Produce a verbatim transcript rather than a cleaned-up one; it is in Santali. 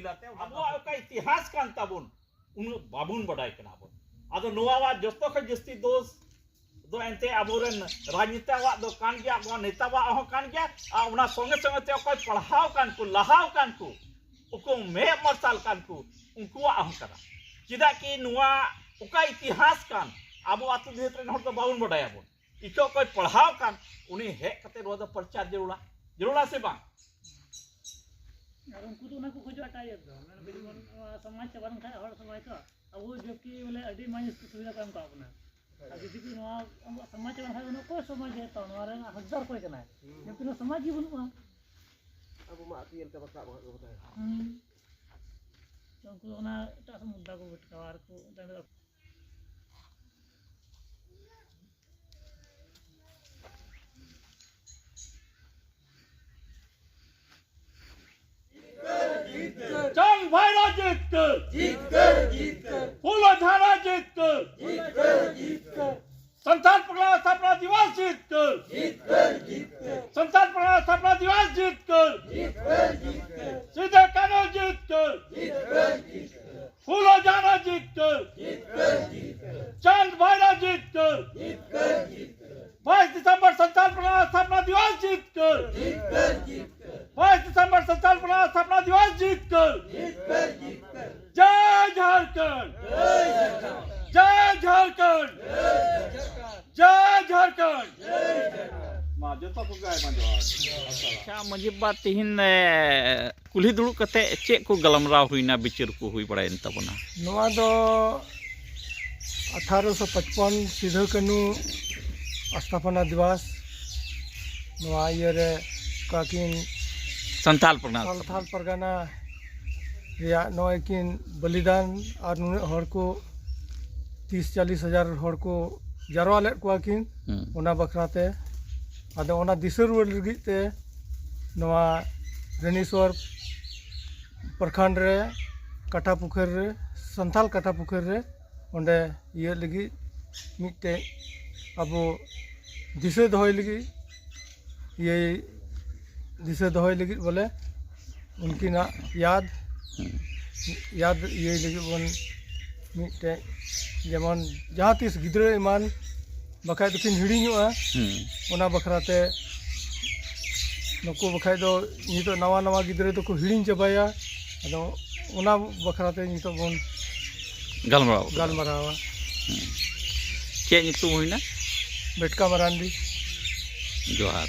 ᱟᱵᱚᱣᱟᱜ ᱚᱠᱟ ᱤᱛᱤᱦᱟᱥ ᱠᱟᱱ ᱛᱟᱵᱚᱱ, ᱩᱱᱟᱹᱜ ᱵᱟᱵᱚᱱ ᱵᱟᱰᱟᱭ ᱠᱟᱱᱟ ᱵᱚᱱ᱾ ᱟᱫᱚ ᱱᱚᱣᱟ ᱡᱚᱛᱚ ᱠᱷᱚᱱ ᱡᱟᱹᱥᱛᱤ ᱫᱳᱥ ᱫᱚ ᱮᱱᱛᱮ ᱟᱵᱚᱨᱮᱱ ᱨᱟᱡᱽᱱᱮᱛᱟᱣᱟᱜ ᱫᱚ ᱠᱟᱱ ᱜᱮᱭᱟ, ᱟᱵᱚᱣᱟᱜ ᱱᱮᱛᱟᱣᱟᱜ ᱦᱚᱸ ᱠᱟᱱ ᱜᱮᱭᱟ, ᱟᱨ ᱚᱱᱟ ᱥᱚᱸᱜᱮ ᱥᱚᱸᱜᱮ ᱛᱮ ᱚᱠᱚᱭ ᱯᱟᱲᱦᱟᱣ ᱠᱟᱱ ᱠᱚ, ᱞᱟᱦᱟᱣ ᱠᱟᱱ ᱠᱚ, ᱩᱱᱠᱩ ᱢᱮᱫ ᱢᱟᱨᱥᱟᱞ ᱠᱟᱱ ᱠᱚ, ᱩᱱᱠᱩᱣᱟᱜ ᱦᱚᱸ ᱠᱟᱱᱟ᱾ ᱪᱮᱫᱟᱜ ᱠᱤ ᱱᱚᱣᱟ ᱚᱠᱟ ᱤᱛᱤᱦᱟᱥ ᱠᱟᱱ, ᱟᱵᱚ ᱟᱹᱛᱩ ᱫᱤᱦᱟᱹᱛ ᱨᱮᱱ ᱦᱚᱲ ᱫᱚ ᱵᱟᱵᱚᱱ ᱵᱟᱰᱟᱭᱟᱵᱚᱱ᱾ ᱤᱛᱟᱹ ᱚᱠᱚᱭ ᱯᱟᱲᱦᱟᱣ ᱠᱟᱱ, ᱩᱱᱤ ᱦᱮᱡ ᱠᱟᱛᱮ ᱱᱚᱣᱟ ᱫᱚ ᱯᱨᱚᱪᱟᱨ ᱡᱟᱹᱨᱩᱲᱟ, ᱡᱟᱹᱨᱩᱲᱟ ᱥᱮ ᱵᱟᱝ? ᱟᱨ ᱩᱱᱠᱩ ᱫᱚ ᱚᱱᱟ ᱠᱚ ᱠᱷᱚᱡᱚᱜᱼᱟ ᱮᱴᱟᱜ ᱤᱭᱟᱹ ᱫᱚ, ᱢᱮᱱ ᱠᱚ ᱡᱮᱢᱚᱱ ᱱᱚᱣᱟ ᱥᱚᱢᱟᱡᱽ ᱪᱟᱵᱟ ᱞᱮᱱᱠᱷᱟᱱ ᱦᱚᱲ ᱥᱚᱢᱟᱡᱽ ᱛᱚ ᱟᱵᱚ ᱡᱚᱵᱠᱤ ᱵᱚᱞᱮ ᱟᱹᱰᱤ ᱢᱚᱡᱽ ᱥᱩᱵᱤᱫᱷᱟ ᱠᱚ ᱮᱢ ᱠᱟᱜ ᱵᱚᱱᱟ᱾ ᱟᱨ ᱡᱩᱫᱤ ᱠᱚ ᱱᱚᱣᱟ ᱟᱵᱚᱣᱟᱜ ᱥᱚᱢᱟᱡᱽ ᱪᱟᱵᱟ ᱞᱮᱱᱠᱷᱟᱱ ᱫᱚ ᱚᱠᱚᱭ ᱥᱚᱢᱟᱡᱽ ᱦᱮᱡ ᱛᱟᱵᱚᱱᱟ? ᱱᱚᱣᱟ ᱨᱮᱱᱟᱜ ᱦᱚᱠᱫᱟᱨ ᱚᱠᱚᱭ ᱠᱟᱱᱟᱭ? ᱡᱚᱵᱠᱤ ᱱᱚᱣᱟ ᱥᱚᱢᱟᱡᱽ ᱜᱮ ᱵᱟᱹᱱᱩᱜᱼᱟ᱾ ᱟᱵᱚ ᱢᱟ ᱟᱹᱛᱩ ᱧᱮᱞ ᱛᱮ ᱵᱟᱛᱨᱟᱜ ᱵᱟᱝ ᱦᱩᱭᱩᱜ ᱠᱟᱱᱟ᱾ ᱦᱩᱸ᱾ ᱛᱚ ᱩᱱᱠᱩ ᱫᱚ ᱚᱱᱟ ᱮᱴᱟᱜ ᱥᱮᱫ ᱢᱩᱫᱽᱫᱟ ᱠᱚ ᱵᱷᱤᱴᱠᱟᱣᱟ ᱟᱨ ᱠᱚ ᱮᱴᱟᱜ ᱪᱟᱸᱫ ᱵᱷᱟᱭᱨᱟ ᱡᱤᱛᱠᱟᱹᱨ! ᱡᱤᱛᱠᱟᱹᱨ, ᱡᱤᱛᱠᱟᱹᱨ! ᱯᱷᱩᱞᱳ ᱡᱷᱟᱱᱳ ᱡᱤᱛᱠᱟᱹᱨ! ᱡᱤᱛᱠᱟᱹᱨ, ᱡᱤᱛᱠᱟᱹᱨ! ᱥᱟᱱᱛᱟᱲ ᱯᱟᱨᱜᱟᱱᱟ ᱥᱛᱷᱟᱯᱚᱱᱟ ᱫᱤᱵᱚᱥ ᱡᱤᱛᱠᱟᱹᱨ! ᱡᱤᱛᱠᱟᱹᱨ, ᱡᱤᱛᱠᱟᱹᱨ! ᱥᱟᱱᱛᱟᱲ ᱯᱟᱨᱜᱟᱱᱟ ᱥᱛᱷᱟᱯᱚᱱᱟ ᱫᱤᱵᱚᱥ ᱡᱤᱛᱠᱟᱹᱨ! ᱡᱤᱛᱠᱟᱹᱨ, ᱡᱤᱛᱠᱟᱹᱨ! ᱥᱤᱫᱩ ᱠᱟᱹᱱᱦᱩ ᱡᱤᱛᱠᱟᱹᱨ! ᱡᱤᱛᱠᱟᱹᱨ, ᱡᱤᱛᱠᱟᱹᱨ! ᱯᱷᱩᱞᱳ ᱡᱷᱟᱱᱳ ᱡᱤᱛᱠᱟᱹᱨ! ᱡᱤᱛᱠᱟᱹᱨ, ᱡᱤᱛᱠᱟᱹᱨ! ᱪᱟᱸᱫ ᱵᱷᱟᱭᱨᱟ ᱡᱤᱛᱠᱟᱹᱨ! ᱡᱤᱛᱠᱟᱹᱨ, ᱡᱤᱛᱠᱟᱹᱨ! ᱵᱟᱭᱤᱥ ᱰᱤᱥᱮᱢᱵᱚᱨ ᱥᱟᱱᱛᱟᱲ ᱯᱟᱨᱜᱟᱱᱟ ᱥᱛᱷᱟᱯᱚᱱᱟ ᱫᱤᱵᱚᱥ ᱡᱤᱛᱠᱟᱹᱨ! ᱡᱤᱛᱠᱟᱹᱨ, ᱡᱤᱛᱠᱟᱹᱨ! ᱵᱟᱭᱤᱥ ᱰᱤᱥᱮᱢᱵᱚᱨ ᱥᱟᱱᱛᱟᱲ ᱯᱟᱨᱜᱟᱱᱟ ᱥᱛᱷᱟᱯᱚᱱᱟ ᱫᱤᱵᱚᱥ ᱡᱤᱛᱠᱟᱹᱨ! ᱡᱤᱛᱠᱟᱹᱨ, ᱡᱤᱛᱠᱟᱹᱨ! ᱡᱟᱭ ᱡᱷᱟᱲᱠᱷᱚᱸᱰ! ᱡᱟᱭ ᱡᱷᱟᱲᱠᱷᱚᱸᱰ! ᱡᱟᱭ ᱡᱷᱟᱲᱠᱷᱚᱸᱰ! ᱢᱟ ᱡᱚᱛᱚ ᱠᱚᱜᱮ ᱟᱭᱢᱟ ᱡᱚᱦᱟᱨ᱾ ᱟᱪᱪᱷᱟ, ᱢᱟᱺᱡᱷᱤ ᱵᱟᱵᱟ, ᱛᱤᱦᱤᱧ, ᱮ, ᱠᱩᱞᱦᱤ ᱫᱩᱲᱩᱵ ᱠᱟᱛᱮ ᱪᱮᱫ ᱠᱚ ᱜᱟᱞᱢᱟᱨᱟᱣ ᱦᱩᱭᱱᱟ, ᱵᱤᱪᱟᱹᱨ ᱠᱚ ᱦᱩᱭ ᱵᱟᱲᱟᱭᱮᱱ ᱛᱟᱵᱚᱱᱟ? ᱱᱚᱣᱟ ᱫᱚ ᱟᱴᱷᱟᱨᱚᱥᱚ ᱯᱟᱸᱪᱯᱚᱱ ᱥᱤᱫᱷᱩ ᱠᱟᱹᱱᱦᱩ ᱟᱥᱛᱷᱟᱯᱚᱱᱟ ᱫᱤᱵᱚᱥ, ᱱᱚᱣᱟ ᱤᱭᱟᱹᱨᱮ ᱚᱠᱟᱠᱤᱱ ᱥᱟᱱᱛᱟᱞ ᱯᱟᱨᱜᱟᱱᱟ᱾ ᱥᱟᱱᱛᱟᱞ ᱯᱟᱨᱜᱟᱱᱟ ᱨᱮᱭᱟᱜ ᱱᱚᱜᱼᱚᱭ ᱠᱤᱱ ᱵᱚᱞᱤᱫᱟᱱ ᱟᱨ ᱱᱩᱱᱟᱹᱜ ᱦᱚᱲ ᱠᱚ, ᱛᱤᱥ ᱪᱟᱞᱤᱥ ᱦᱟᱡᱟᱨ ᱦᱚᱲ ᱠᱚ ᱡᱟᱨᱣᱟ ᱞᱮᱫ ᱠᱚᱣᱟ ᱠᱤᱱ, ᱦᱩᱸ᱾ ᱚᱱᱟ ᱵᱟᱠᱷᱨᱟ ᱛᱮ᱾ ᱟᱫᱚ ᱚᱱᱟ ᱫᱤᱥᱟᱹ ᱨᱩᱣᱟᱹᱲ ᱞᱟᱹᱜᱤᱫ ᱛᱮ ᱱᱚᱣᱟ ᱨᱟᱱᱤᱥᱚᱨ ᱯᱨᱚᱠᱷᱚᱸᱰ ᱨᱮ ᱠᱟᱴᱟ ᱯᱩᱠᱷᱟᱹᱨ ᱨᱮ, ᱥᱟᱱᱛᱟᱞ ᱠᱟᱴᱟ ᱯᱩᱠᱷᱟᱹᱨ ᱨᱮ ᱚᱸᱰᱮ ᱤᱭᱟᱹ ᱞᱟᱹᱜᱤᱫ ᱢᱤᱫᱴᱮᱡ ᱟᱵᱚ ᱫᱤᱥᱟᱹ ᱫᱚᱦᱚᱭ ᱞᱟᱹᱜᱤᱫ, ᱤᱭᱟᱹ ᱫᱤᱥᱟᱹ ᱫᱚᱦᱚᱭ ᱞᱟᱹᱜᱤᱫ ᱵᱚᱞᱮ ᱩᱱᱠᱤᱱᱟᱜ ᱭᱟᱫ ᱦᱩᱸ᱾ ᱭᱟᱫ ᱤᱭᱟᱹᱭ ᱞᱟᱹᱜᱤᱫ ᱵᱚᱱ ᱢᱤᱫᱴᱮᱡ, ᱡᱮᱢᱚᱱ ᱡᱟᱦᱟᱸ ᱛᱤᱥ ᱜᱤᱫᱽᱨᱟᱹ ᱮᱢᱟᱱ ᱵᱟᱠᱷᱟᱡ ᱫᱚᱠᱤᱱ ᱦᱤᱲᱤᱧᱚᱜᱼᱟ᱾ ᱦᱩᱸ᱾ ᱚᱱᱟ ᱵᱟᱠᱷᱨᱟ ᱛᱮ ᱱᱩᱠᱩ ᱵᱟᱠᱷᱟᱡ ᱫᱚ ᱱᱤᱛᱚᱜ ᱱᱟᱣᱟ ᱱᱟᱣᱟ ᱜᱤᱫᱽᱨᱟᱹ ᱫᱚᱠᱚ ᱦᱤᱲᱤᱧ ᱪᱟᱵᱟᱭᱟ᱾ ᱟᱫᱚ ᱚᱱᱟ ᱵᱟᱠᱷᱨᱟ ᱛᱮ ᱱᱤᱛᱚᱜ ᱵᱚᱱ ᱜᱟᱞᱢᱟᱨᱟᱣ ᱠᱟᱱᱟ᱾ ᱜᱟᱞᱢᱟᱨᱟᱣᱟ᱾ ᱦᱩᱸ᱾ ᱪᱮᱫ ᱧᱩᱛᱩᱢ ᱦᱩᱭᱱᱟ? ᱵᱮᱴᱠᱟ ᱢᱟᱨᱟᱱᱰᱤ᱾ ᱡᱚᱦᱟᱨ᱾